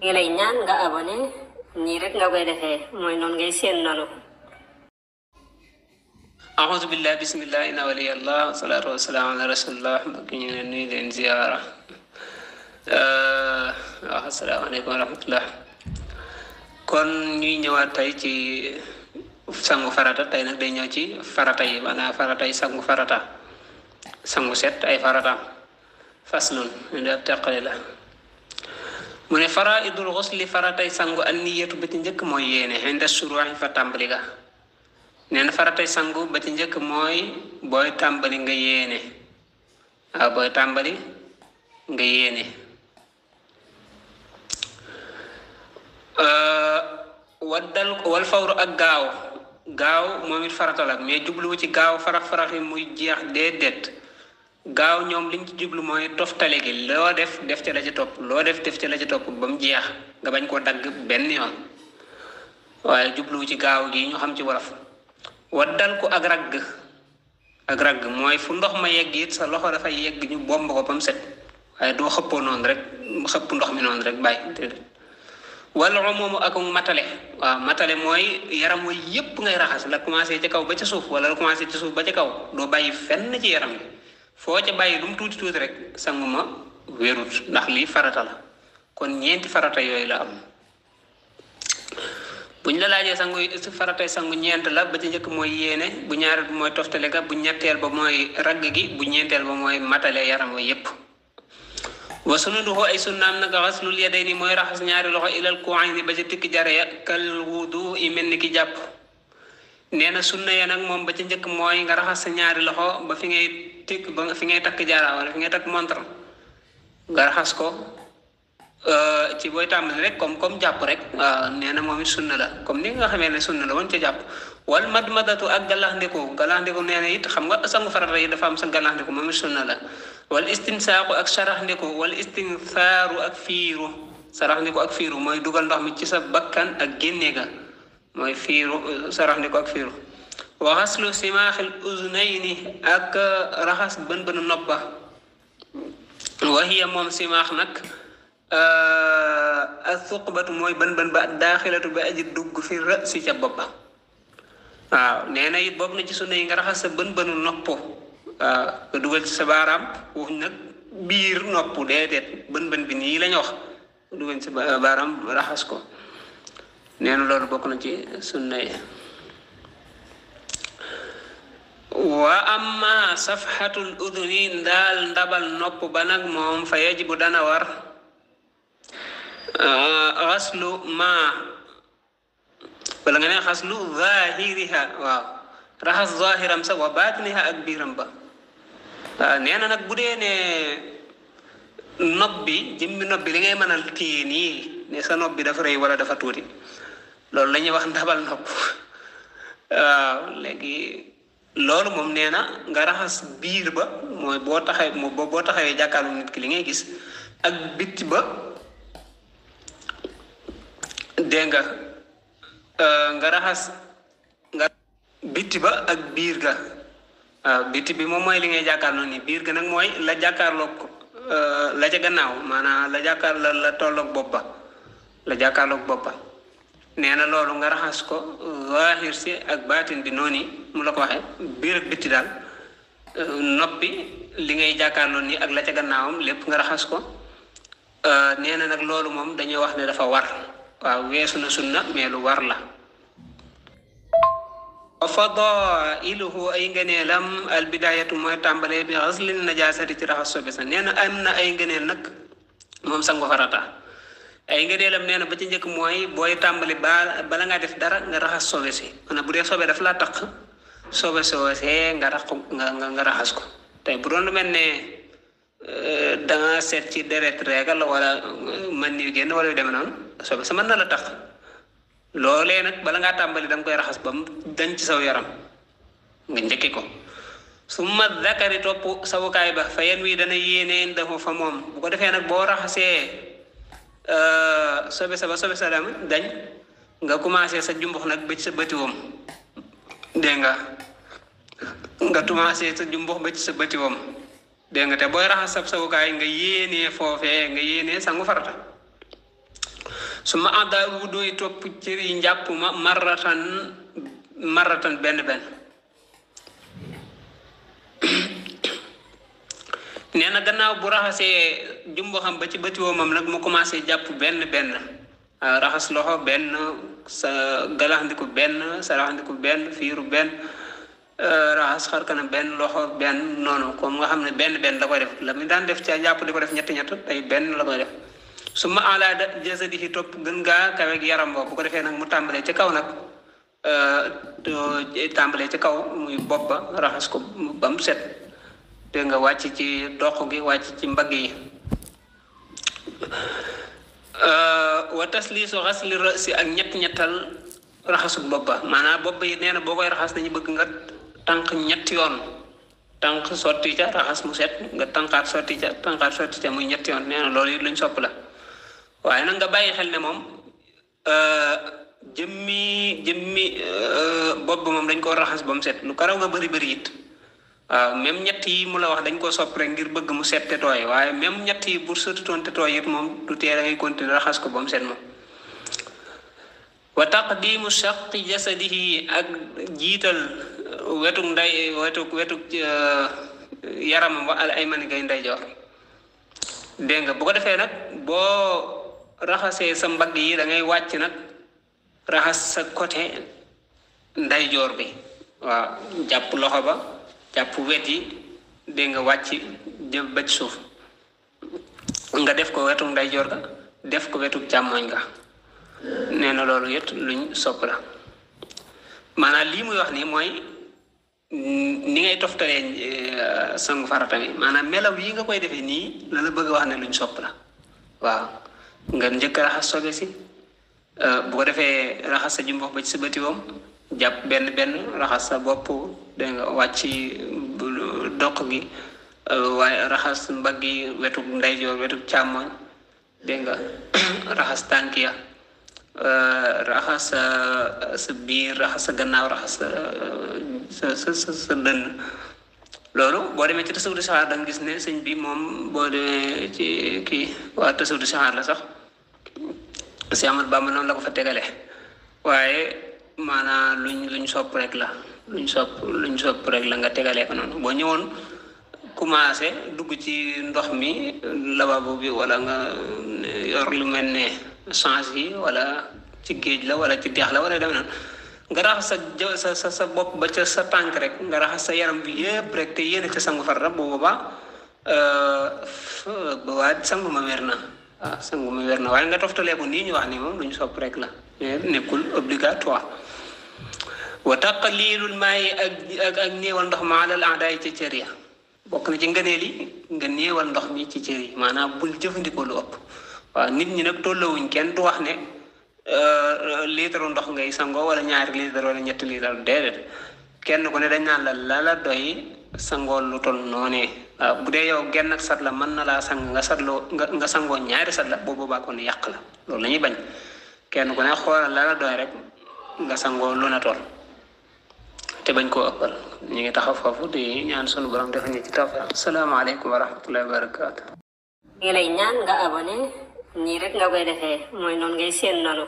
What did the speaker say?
ngi lay ñaan nga abonné nii rek nga koy defee mooy noonu ngay seen nanu أعوذ بالله بسم الله إن ولي الله والصلاة والسلام على رسول الله بكين ني لين زيارة السلام عليكم ورحمة الله kon ñuy ñëwaat tay ci sangu farata tay nak day ñëw ci farata yi maanaam farata yi sangu farata sangu set ay farata faslun nda taqale la mu ne faraidul ghusli faratay sangu an niyatu bi ci njëkk mooy yéene inda shuru'i fa tàmbali ga neen faratay sangu ba ci njëkk mooy booy tàmbali nga yéene waaw booy tàmbali nga yéene waddal wal fawru ak gaaw moom it farata la mais jubluwu ci gaaw farax yi muy jeex déedéet gaaw ñoom liñ ci jublu mooy toftale gi loo def ca la ci topp loo def ca la ci topp ba mu jeex nga bañ koo dagg benn yoon waaye jubluwu ci gaaw gi ñu xam ci wolof waddal ko ak ragg mooy fu ndox ma yegg it sa loxo dafay yegg ñu bomb ko ba mu set waaye doo xëppoo noonu rek xëpp ndox mi noonu rek bàyyi déedéet wala moomu ak matale waaw matale mooy yaram mooy yépp ngay raxas la commencé ci kaw ba ca suuf wala la commencé ci suuf ba ca kaw doo bàyyi fenn ci yaram gi foo ca bàyyi lu mu tuuti rek sangu ma wérut ndax lii farata la kon ñeenti farata yooyu la am buñ la laajee sangu faratay sangu ñeent la ba ci njëkk mooy yéene bu ñaareel bi mooy toftale ga bu ñetteel ba mooy ragg gi bu ñeenteel ba mooy matale yaram wa yépp wa sunuduhu ay sunnaam nag xaslul yadayni mooy raxas ñaari loxo ilal ku'ayni ba ci tikki jare ya kal wudu i mel ni ki jàpp nee na sunna ya nag moom ba ci njëkk mooy nga raxas sa ñaari loxo ba fi ngay tikk ba fi ngay takk jaara wala fi ngay takk montre nga raxas ko ci booy tàmbali rek comme jàpp rek waaw nee na moom it sunna la comme ni nga xamee ne sunna la woon ca jàpp wal madmadatu ak galaxndiku nee na it xam nga sangu farata yi dafa am sa galaxndiku moom it sunna la wal istinsaaku ak saraxndiku wal istinthaaru ak fiiru saraxndiku ak fiiru mooy dugal ndox mi ci sa bakkan ak génne ga mooy fiiru saraxndiku ak fiiru wa xaslu simaaxil uznayni ak raxas bën noppa wa hiya moom simaax nag as-suqbatu mooy bën ba daaxilatu ba aji dugg fi rësi ca boppa waaw nee na it boobu na ci sunna yi nga raxas sa bën nopp waaw nga dugal ci sa baaraam wax nag biir nopp déedéet bën bi nii lañu wax nga dugal ci sa baaraam raxas ko nee na loolu bokk na ci sunna yi wa amma safhatul udhuni daal ndabal nopp ba nag moom fa yajibu dana war xaslu ma wala nga ne xaslu zahiriha waaw raxas zahiram sa wa batiniha ak biiram ba waaw nee na nag bu dee ne nopp bi jëmmi nopp bi li ngay mën a téye nii ne sa nopp bi dafa rëy wala dafa tuuti loolu la ñuy wax ndabal nopp waaw léegi loolu moom nee na nga raxas biir ba mooy boo taxawee jàkkaarlu nit ki li ngay gis ak bitti ba dégg nga raxas nga bitti ba ak biir ga waaw bitti bi moom mooy li ngay jàkkaarloo nii biir ga nag mooy la jàkkaarloog la ca gannaaw maanaam la tolloog bopp ba nee na loolu nga raxas ko zaahir si ak baatin bi noonu mu la ko waxee biir ak bitti daal noppi li ngay jàkkaarloo nii ak la ca gannaawam lépp nga raxas ko nee na nag loolu moom dañuy wax ne dafa war waaw weesu na sunna mais lu war la wa fadailuhu ay ngëneelam al bidayatu mooy tàmbalee bi xaslin najaasati ci raxas sobe sa nee na am na ay ngëneel nag moom sangu farata ay ngëneelam nee na ba ci njëkk mooy booy tàmbali bala nga def dara nga raxas sobe si maanaam bu dee sobe daf laa taq sobe soosee nga raxas ko tey bu doon lu mel ne danga seet ci deret reegal wala man ni génn wala yu demee noonu sobe sa mën na la tax loolee nag bala ngaa tàmbali da nga koy raxas ba mu dañ ci saw yaram nga njëkki ko summa zakari topp sawukaay ba fa yen wi dana yéeneen dafa fa moom bu ko defee nag boo raxasee sobe sa dam dañ nga commencé sa jumbux nag ba ci sa bëtiwoom dégg nga commencé sa jumbux ba ci sa bëtiwoom dégg nga te booy raxas sab sawukaay nga yéenee foofee nga yéenee sangu farata suma ada wudu topp ciri njàpp ma marratan benn nee na gannaaw bu raxasee jumbo xam ba ci bëti woomam nag mu commencé jàpp benn raxas loxo benn sa galaxndiku benn sa raxndiku benn fiiru benn raxas xar kanam benn loxo benn noonu comme nga xam ne benn la koy def la mu daan def ca jàpp di ko def ñett tey benn la koy def su ma ala jasadihi topp gën ngaa kawe ak yaram boobu bu ko defee nag mu tàmbalee ci kaw nag tàmbalee ci kaw muy bopp ba raxas ko ba mu set te nga wàcc ci dox gi wàcc ci mbagg yi wa tasliisu xasli rasi ak ñettal raxasu bopp ba maanaam bopp yi nee na boo koy raxas dañu bëgg nga tànk ñetti yoon tànk sotti ca raxas mu set nga tànkaat sotti ca muy ñetti yoon nee na loolu it luñ sopp la waaye nag nga bàyyi xel ne moom jëmmi bopp moom dañ koo raxas ba mu set lu karaw nga bëri it waaw même ñett yi mu la wax dañ koo sopp rek ngir bëgg mu set te tooy waaye même ñett yi bu sottitoon te tooy it moom du tee da ngay continuer raxas ko ba mu set moom wa taqdimu shaqi jasadihi ak jiital wetuk yaramam wa al aymani gay ndeyjoor dégg nga bu ko defee nag boo raxasee sa mbagg yi da ngay wàcc nag raxas sa côté ndeyjoor bi waaw jàpp loxo ba jàpp wet yi dégg nga wàcc jëm ba ci suuf nga def ko wetu ndeyjoor ga def ko wetu càmmoñ ga nee na loolu yëpp luñ sopp la maanaam lii muy wax nii mooy ni ngay toftalee sangu farata mi maanaam melaw yi nga koy defee nii la la bëgg a wax ne luñ sopp la waaw nga njëkk a raxas sobe si bu ko defee raxas sa jumbox ba ci sa bëti woom jàpp benn raxas sa bopp dégg nga wàcc doq gi waaye raxas mbagg yi wetu ndeyjoor wetu càmmoñ dégg nga raxas tànk ya raxas sa biir raxas sa gannaaw raxas sa dënn loolu boo demee ci tasawudu saxaar da nga gis ne sëñ bi moom boo demee ci kii waa tasawudu saxaar la sax si Ahmad Bamba noonu la ko fa tegale waaye maanaam luñ sopp rek la luñ sopp rek la nga tegalee ko noonu boo ñëwoon commencé dugg ci ndox mi lavabo bi wala nga yor lu mel ne change yi wala ci géej la wala ci dex la wala demee noonu nga raxas sa bopp ba ca sa tànk rek nga raxas sa yaram bi yépp rek te yéene ca sangu farata bu boobaa sangu ma wér na waaw sangu ma wér na waaye nga toftalee ko nii ñu wax ni moom lu ñu sopp rek la nekkul obligatoire wa taqlilul maayi ak néewal ndox ma alal aadaay ci cër ya bokk na ci ngëneel yi nga néewal ndox mi ci cër yi maanaam bul jëfandikoo lu ëpp waaw nit ñi nag tollawuñ kenn du wax ne litre ndox ngay sangoo wala ñaari litre wala ñetti litre déedéet kenn ku ne dañ naan la doy sangoo lu toll noonee waaw bu dee yow genn ak sat la mën na laa sang nga sangoo ñaari sat la boobu baa kon yàq la loolu la ñuy bañ kenn ku ne xoolal la doy rek nga sangoo lu na toll te bañ koo ëppal ñu ngi taxaw foofu di ñaan sunu borom defal ñu ci tawfiq asalaamaaleykum wa rahmatullahi wa barakaatu. ngi lay ñaan nga abonné nii rek nga koy defee mooy noonu ngay seen noonu